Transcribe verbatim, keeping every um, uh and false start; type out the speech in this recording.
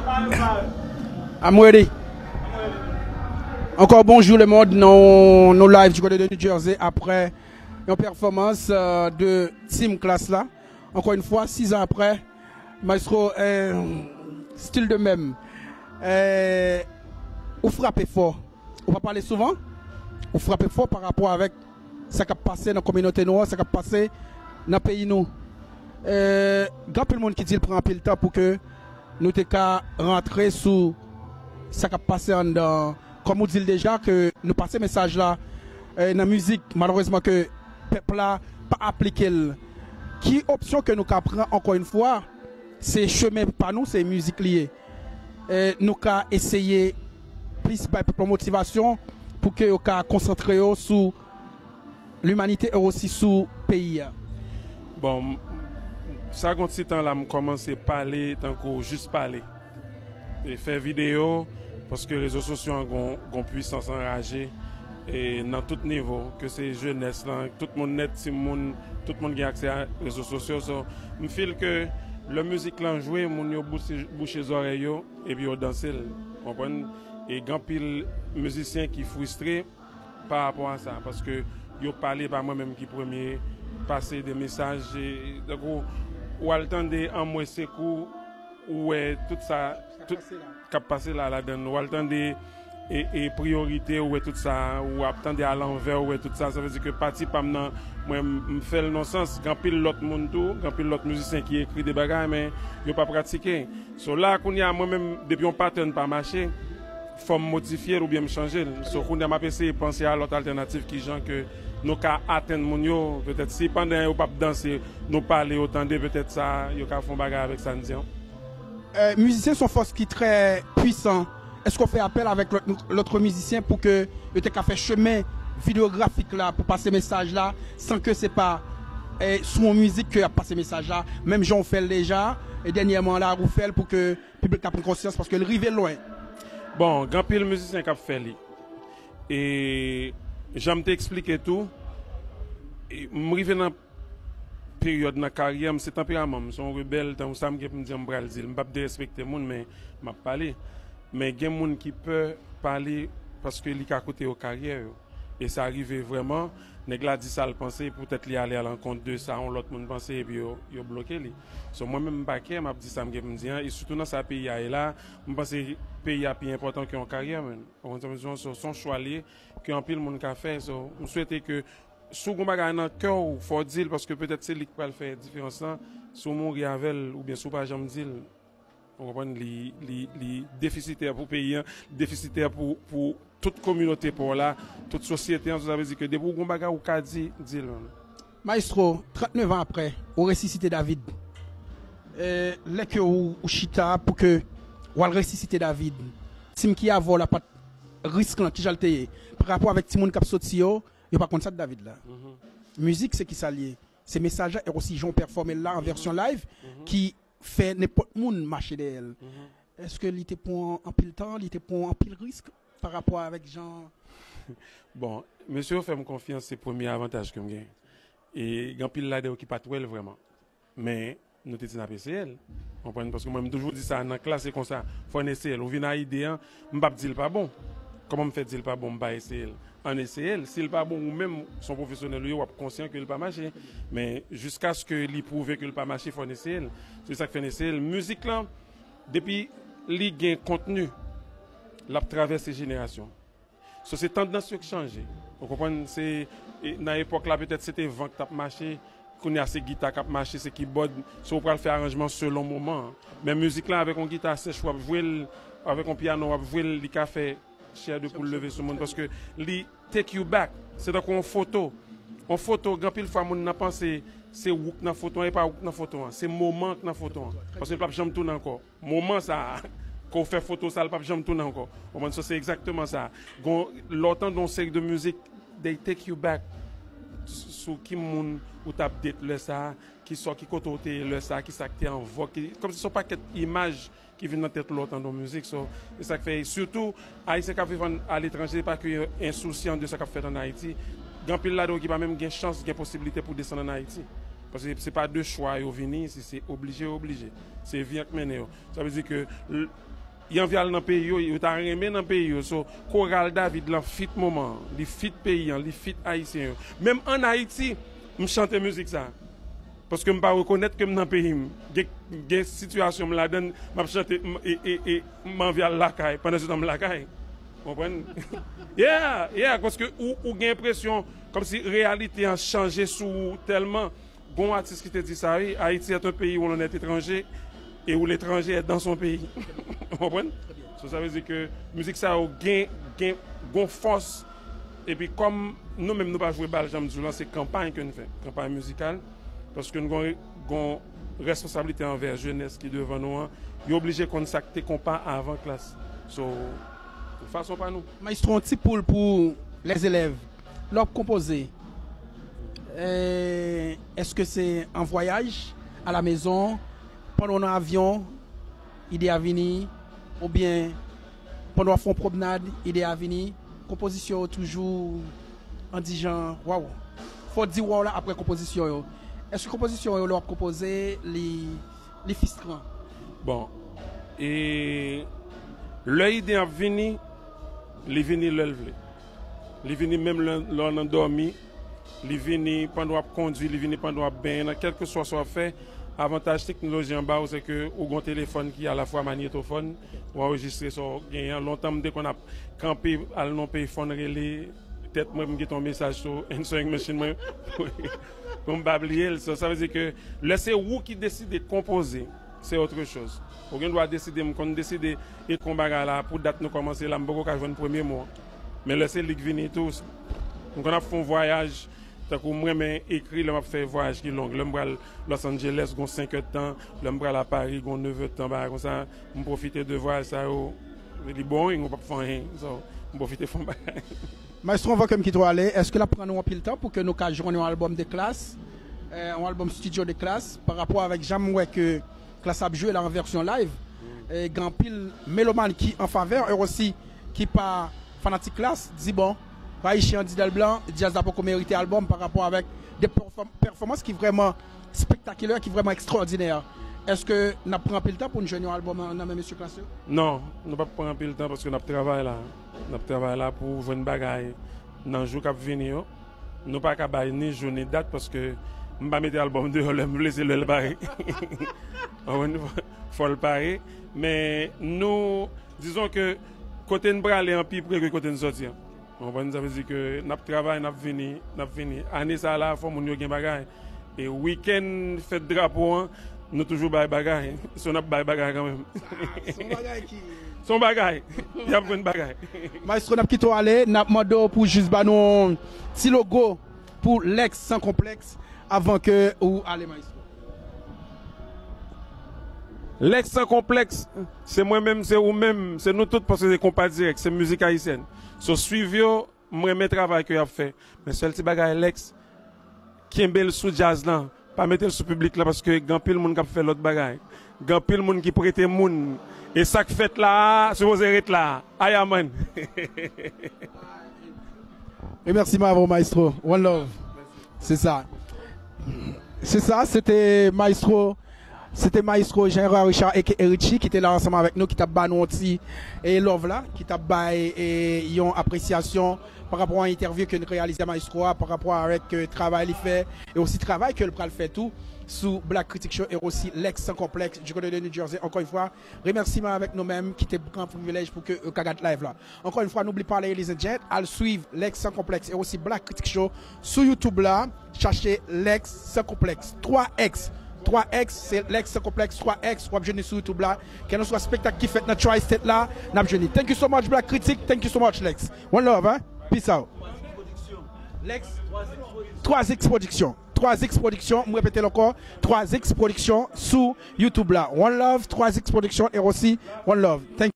I'm ready. Encore bonjour le monde. Nou, nou live du côté de New Jersey après une performance euh, de Team Class là. Encore une fois, six ans après, Maestro, euh, style de même. Euh, ou frape fort. Ou pa pale souvan. Ou frape fort par rapport avec sa k ap pase nan kominote nou an, sa k ap pase nan peyi nou. Euh, gen anpil moun ki di l pran anpil tan pou ke nou te ka rantre sou sa k ap pase anndan. Kòm ou di l deja ke nou pase mesaj la euh, nan mizik, malerezman ke pèp la pa aplike l. Ki opsyon ke nou ka pran ankò yon fwa? Se chemen pa nou, se mizik li ye. Euh, nou ka eseye plis bay pèp la motivasyon pou ke yo ka konsantre yo sou limanite e osi sou peyi a. Bon, sa gon ti tan la m kòmanse pale tankou jis pale. E fè videyo, paske rezo sosyo an gon, gon pwisans anraje e nan tout nivo, ke se jenès lan, tout moun nèt, timoun, tout moun gen aksè a rezo sosyo. So, m feel ke lè mizik lan jwe, moun yo bouche, bouche zòrèy yo, epi yo danse l. Konprann? E gen anpil mizisyen ki fristre pa rapò a sa, paske yo pale, pa mwen menm ki premye pase de mesaj. Tankou ou al tande Anmwe Sekou, ou wè tout sa, tout k ap pase la ladann. Ou al tande e, e Priyorite, ou wè tout sa. Ou ap tande Alanvè, ou wè tout sa. Sa vle di ke pati pa m nan, mwen, m fè l nan sans. Gen anpil lòt moun tou, gen anpil lòt mizisyen ki ekri de bagay, men yo pa pratike. So la, kounye a, mwen menm, depi yon pattern pa mache, fò m modifye l oubyen m chanje l. So kounye a m ap eseye panse a lòt altènativ, kijan ke nou ka atenn moun yo, petèt si pandan yo p ap danse, nou pale, yo tande, petèt sa, yo ka fè yon bagay avèk sa n di an. Euh, mizisyen se yon fòs ki trè pwisan. Èske w fè apèl avèk lòt lòt mizisyen pou ke yo te ka fè chemen videografik la pou pase mesaj la san ke se pa eh, sou yon mizik ke y ap pase mesaj la? Menm jan w fè l deja, e dènyèman la ou fè l pou ke piblik la pran konsyans paske l rive lwen. Bon, gen anpil mizisyen k ap fè li. E jan m te eksplike tou, e m rive nan peryòd nan karyè m, se tanperaman m, se yon rebèl, tankou sa m gen pou m di an, m pral di l. M p ap derespekte moun, men m ap pale. Men gen moun ki pè pale paske li ka koute yo karyè yo. E sa rive vrèman, nèg la di sa l panse, poutèt li ale alankont de sa yon lòt moun panse, epi yo, yo bloke li. So, mwen menm, m pa kè, m ap di sa m gen pou m di an, e sitou nan sa peyi a ye la, m panse peyi a pi enpòtan ke yon karyè, menn. Ou konprann sa m di w? So, se yon chwa li ye, ke anpil moun ka fè. So, m swete ke si w gen yon bagay nan kè w, fò w di l, paske petèt se li k pral fè diferans lan, si w mouri avè l, oubyen si w pa janm di l. Ou konprann? Li, li, li defisitè pou peyi an, li defisitè pou, pou tout kominote pa w la, tout sosyete an, so sa vle di ke depi w gen yon bagay ou ka di, di l, man. Maestro, trannèf an aprè, ou resisite David. Eh, lè ke ou, ou chita pou ke ou al resisite David, tim ki avè w la pa t risk lan, kijan l te ye? Pa rapò avèk timoun k ap soti yo, yo pa konn sa k David la. Mizik se kisa l ye? Se mesaj la e osi jan w pèfòme l la an vèsyon live ki fè nenpòt moun mache dèyè l. Èske li te pran anpil tan, li te pran anpil risk pa rapò avèk jan Bon, mesye yo fè m konfyans, se premye avantaj ke m gen. E gen anpil ladan yo ki pa t wè l vrèman. Men, nou te di n ap eseye l. Konprann? Paske mwen, m toujou di sa nan klas, se konsa, fò n eseye l. Ou vin a ide an, m p ap di l pa bon. Kòman m fè di l pa bon, m pa eseye l? Ann eseye l. Si l pa bon, ou menm, se yon pwofesyonèl ou ye, w ap konsyan ke l pa mache. Men, jiskaske li pwouve ke l pa mache, fò n eseye l. Se sa k fè n eseye l. Mizik lan, depi li gen kontni, l ap travèse jenerasyon. So, se tandans yo k chanje. Ou konprann? Se, e, nan epòk la, petèt se te van k t ap mache, kounye a se gita k ap mache, se kibòd. So, ou pral fè aranjman selon moman an. Men mizik la, avèk yon gita sèch, w ap jwe l, avèk yon pyano, w ap jwe l, li ka fè chè de poul leve sou moun, paske li take you back. Se tankou yon foto. Yon foto, gen anpil fwa moun nan panse se ou k nan foto an, e pa ou k nan foto an. Se moman an k nan foto an. Paske l p ap janm tounen ankò. Moman sa a, ke w fè foto sa, l p ap janm tounen ankò. Ou konprann? So, se egzakteman sa. Gon, lè w tande yon seri de mizik, they take you back s- sou ki moun ou t ap date lè sa a, ki sa, ki kote w te ye lè sa a, ki sa k te an vòg, ki, kòmsi se yon pakèt imaj ki vin nan tèt ou lè w tande yon mizik. So, se sa k fè, sitou, Ayisyen k ap viv an, aletranje, pa ke yo ensousyan de sa k ap fèt ann Ayiti. Gen anpil ladan yo ki pa menm gen chans, gen posiblite pou desann ann Ayiti. Paske se pa de chwa yo vini isi, se oblije yo oblije. Se vi an k mennen yo. Sa vle di ke l- Yo anvi al nan peyi yo, yo ta renmen nan peyi yo. So, Koral David lan fit moman an, li fit peyi an, li fit Ayisyen yo. Menm ann Ayiti, m chante mizik sa. Paske m pa rekonèt ke m nan peyi m. Gen, gen sitiyasyon m ladan, m ap chante, m, e, e, e, m anvi al lakay, pandan se tan m lakay. Konprann? Yeah, yeah, paske ou, ou gen enpresyon kòmsi reyalite an chanje sou ou tèlman. Gon atis ki te di sa, wi, Haïti est un pays où l'on est étranger et où l'étranger est dans son pays. Ou konprann? So, sa vle di ke mizik sa yo gen, gen, gon fòs. Epi kòm nou menm nou pa jwe bal, jan m di w lan, se kanpay ke n fè, kanpay mizikal. Paske n gon, gon responsablite anvè jenès ki devan nou an. Yo oblije konn sa k te konpa avan klas. So, fason pa nou. Maestro, yon ti poul pou lèzelèv. Lè w ap konpoze, eh, èske se an vwayaj, alamezon, pandan w nan avyon, ide a vini, oubyen pandan w ap fè yon pwomnad, ide a vini? Konpozisyon yo toujou an di jan, waw. Fò w di waw la apre konpozisyon yo. Èske konpozisyon yo, lè w ap konpoze, li, li fistran? Bon, e lè ide ap vini, li vini lè l vle. Li vini menm lè, lè w nan dòmi, li vini pandan w ap kondui, li vini pandan w ap benyen, nan kèlkeswa sa w ap fè. Avantaj teknoloji an ba w, se ke ou gon telefòn ki alafwa manyetofòn, ou anrejistre sa w genyen an. Lontan, m te konn ap kanpe, al nan yon peyfòn, rele tèt mwen, m kite yon mesaj sou answering machine mwen, pou m pa bliye l. So, sa vle di ke lè se ou ki deside konpoze, se autre chose. Ou gen dwa deside, m konn deside ekri yon bagay la, pou dat nou kòmanse la, m poko ka jwenn premye mo an. Men lè se li k vini tou, m konn ap fè yon vwayaj, tankou m renmen ekri lè m ap fè vwayaj ki long. Lè m pral Los Angeles, gon senk è tan, lè m pral a Paris, gon nèf è tan, bagay konsa, m pwofite de vwayaj sa yo, li boring, ou p ap fè anyen, so, m pwofite fè yon bagay. Maestro, anvan ke m kite w ale, èske l ap pran nou anpil tan pou ke nou ka jwenn yon albòm de klas, eh, yon albòm studio de klas, pa rapò avèk jan m wè ke klas ap jwe la an vèsyon live? E gen anpil melomàn ki an favè, e osi ki pa fanatik klas, di bon, Haitian Didèl Blanc, djaz la poko merite albòm pa rapò avèk de pèfòm-, pèfòmans ki vrèman spektakilè, ki vrèman ekstwòdinè. Èske n ap pran anpil tan pou n jwenn yon albòm nan, nan men mesye klas yo? Non, nou p ap pran anpil tan paske n ap travay la. N ap travay la pou jwenn bagay nan jou k ap vini yo. Nou pa ka bay ni jou ni dat paske m pa mete albòm deyò lè m vle, se lè l pare. Ou konprann? Fò l pare. Men nou, dizon ke kote n prale an pi pre ke kote n sòti an. Ou konprann? Sa vle di ke n ap travay, n ap vini, n ap vini. Ane sa la, fò moun yo gen bagay. E wikenn fèt drapo an, nou toujou bay bagay. So, n ap bay bagay kanmenm. Ah, se yon bagay ki... Se yon bagay. Y ap jwenn bagay. Maestro, n ap kite w ale, n ap mande w pou jis ba nou yon ti logo pou Lex Sans Complexe avan ke ou ale, maestro. Lex Sans Complexe, se mwen menm, se ou menm, se nou tout, paske se konpa dirèk, se mizik ayisyèn. So, swiv yo, m renmen travay ke y ap fè. Men sèl ti bagay, Lex, kenbe l sou djaz lan. Pa mete l sou piblik la, paske gen anpil moun k ap fè lòt bagay. Gen anpil moun ki prete moun. E sa k fèt la a, sipoze ret la a. Aya, man. Remèsiman avè w, maestro. One love. Se sa. Se sa, se te maestro, se te maestro Jean Hérard Richard, aka Richie, ki te la ansanm avèk nou, ki t ap ba nou yon ti, e, love la, ki t ap bay, e, yon apresyasyon pa rapò a entèvyou ke n reyalize a maestro a, pa rapò avèk, e, travay li fè, e osi travay ke l pral fè tou sou Black Critic Show, e osi Lex Sans Complexe, du côté de New Jersey. Ankò yon fwa, remèsiman avèk nou menm ki te pran privilèj pou ke, e, ka gad live la. Ankò yon fwa, n'oublie pas, ladies and gent, al swiv Lex Sans Complexe e osi Black Critic Show sou YouTube la. Chache Lex Sans Complexe, twa X. Twa X, se Lex Sans Complexe, twa X, w ap jwenn li sou YouTube la. Kèlenswa spektak ki fèt nan Tri-State la, n ap jwenn li. Thank you so much, Black Critic. Thank you so much, Lex. One love, hein? Peace out. Lex, twa X Production. Twa X Production, m repete l ankò, twa X Production sou YouTube la. One love, twa X Production, e osi One Love. Thank you.